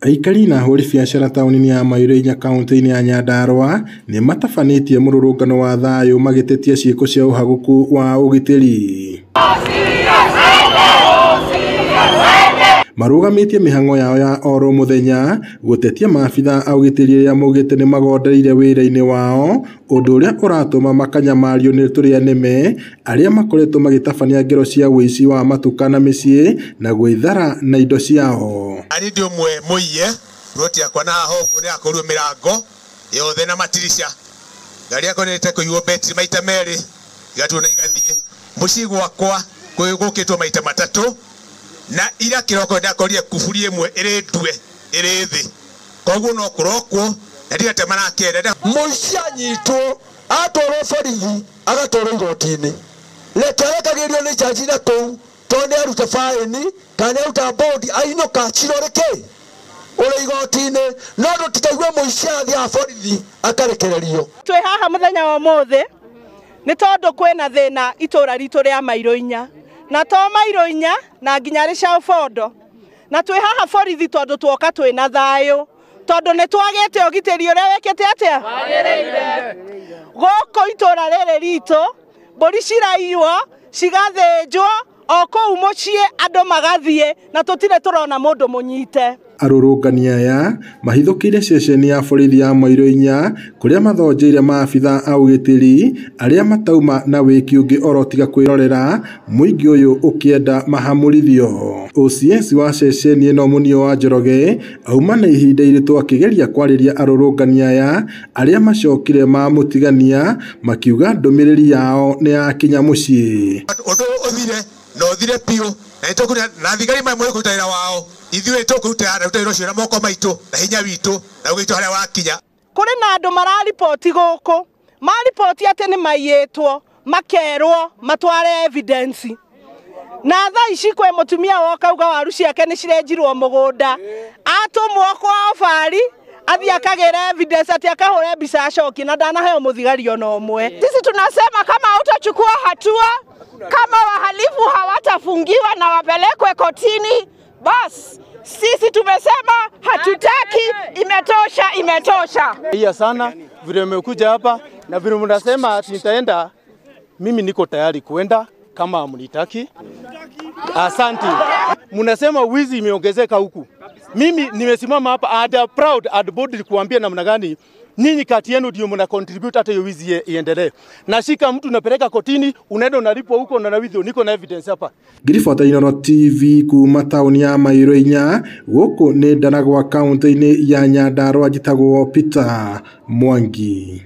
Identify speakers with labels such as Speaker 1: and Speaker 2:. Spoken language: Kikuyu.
Speaker 1: Aikari na ahũri biacara taũni-inĩ ya Mahiũ-Inya kaunti-inĩ ya Nyandarua nĩmatabanĩtie mũrũrũngano wa thayũ magĩtetia ciĩko cia ũhagũku wa ũgitĩri. Marũgamĩtie mĩhang'o yao ya oro mũthenya gũtetia maabithaa a ũgitĩri arĩa maugĩte nĩmagondereire wĩra-inĩ wao, ũndũ ũrĩa ũratũma makanyamario nĩ tũrĩa nĩme arĩa makoretwo magĩtabania ngero cia ũici wa matuka na mĩciĩ na gwĩthara na indo ciao.
Speaker 2: Ani ndi ũmwe mũiye roti yakwa na haha ũguo nĩ yakorirwo mĩrango yothe na matirica, ngari yakwa nĩ ĩte betri maita merĩ igatuo na igathiĩ mũciĩ gwakwa gũkĩtwo maita matatũ na ira kĩroko ndakorire kuburi ĩmwe ĩrĩ ndue ĩrĩ thĩ, koguo no kũrokwo na ndirete marakenda.
Speaker 3: Mũici anyitwo atwarwo borithi agatwarwo igoti-inĩ, reke arekagĩrio nĩ jaji na kũu tondũ nĩ aruta baĩni kana nĩ aruta bodi ainũka cirore kĩ ũrĩ igoti-inĩ, no tũtikaigue mũici athiaga borithi akarekererio.
Speaker 4: Twĩ haha mũthenya wa ũmũthĩ nĩ tondũ kwĩna thĩna itũra ritũ rĩa Mahiũ-Inya, na to Mahiũ-Inya na nginya Rĩcaũbondo, na twĩ haha borithi tondũ tuoka twĩna thayũ, tondũ nĩ twagĩte ũgitĩri ũrĩa wĩkĩte atĩa gũkũ itũra rĩrĩ ritũ. Mbũri ciraiywo cigathĩnjwo o kũu mũciĩ, andũ magathiĩ na tũtirĩ tũrona mũndũ mũnyite.
Speaker 1: Arũrũngani aya mahithũkĩire ceceni ya borithi ya Mahiũ-Inya kũrĩa mathonjeire maabithaa a ũgitĩri arĩa matauma na wĩki ũngĩ oro tiga kwĩrorera mũingĩ ũyũ ũkĩenda mahamũrithio. OCS wa ceceni ĩno Munio wa Njoroge auma na ihinda iritũ akĩgeria kwarĩria arũrũngani aya arĩa macokire mamũtigania makiuga ndũmĩrĩri yao nĩ yakinya mũciĩ.
Speaker 2: Ũndũ ũthire na ũthire biũ na nĩtũkũruta na thigari mamwe kũruta wĩra wao, ithuĩ tũkũruta wĩra ũcio na moko maitũ na hinya witũ na ũgitũ harĩa wakinya.
Speaker 4: Kũrĩ na andũ marariboti gũkũ, mariboti atĩ nĩ maiyĩtwo makerwo matware evidence, na thaa ici kwĩ mũtumia woka auga waru ciake nĩ cirenjirwo mũgũnda, atũmwo kwa obari athiĩ akagĩra evidence atĩ akahũre mbica acokie na ndanaheo mũthigari ona ũmwe.
Speaker 5: Sisi tunasema kama hutachukua hatua, kama wahalifu hawatafungiwa na wapelekwe kotini, bas sisi tumesema hatutaki, imetosha, imetosha.
Speaker 6: Iya sana vile mmekuja hapa na vile mnasema ati nitaenda, mimi niko tayari kuenda kama hamnitaki. Asante. Mnasema wizi imeongezeka huku. Mimi nimesimama hapa and proud and boldly kuambia namna gani nyinyi kati yenu ndio mna contribute hata hiyo wizi iendelee. Nashika mtu napeleka kotini, unaenda unalipwa huko na nawidhi, niko na evidence hapa.
Speaker 1: Ngiribota Inooro TV kuma taũni ya Mahiũ-Inya gũkũ nĩ Ndaragwa kaunti-inĩ ya Nyandarua, njĩtagwo Peter Mwangi.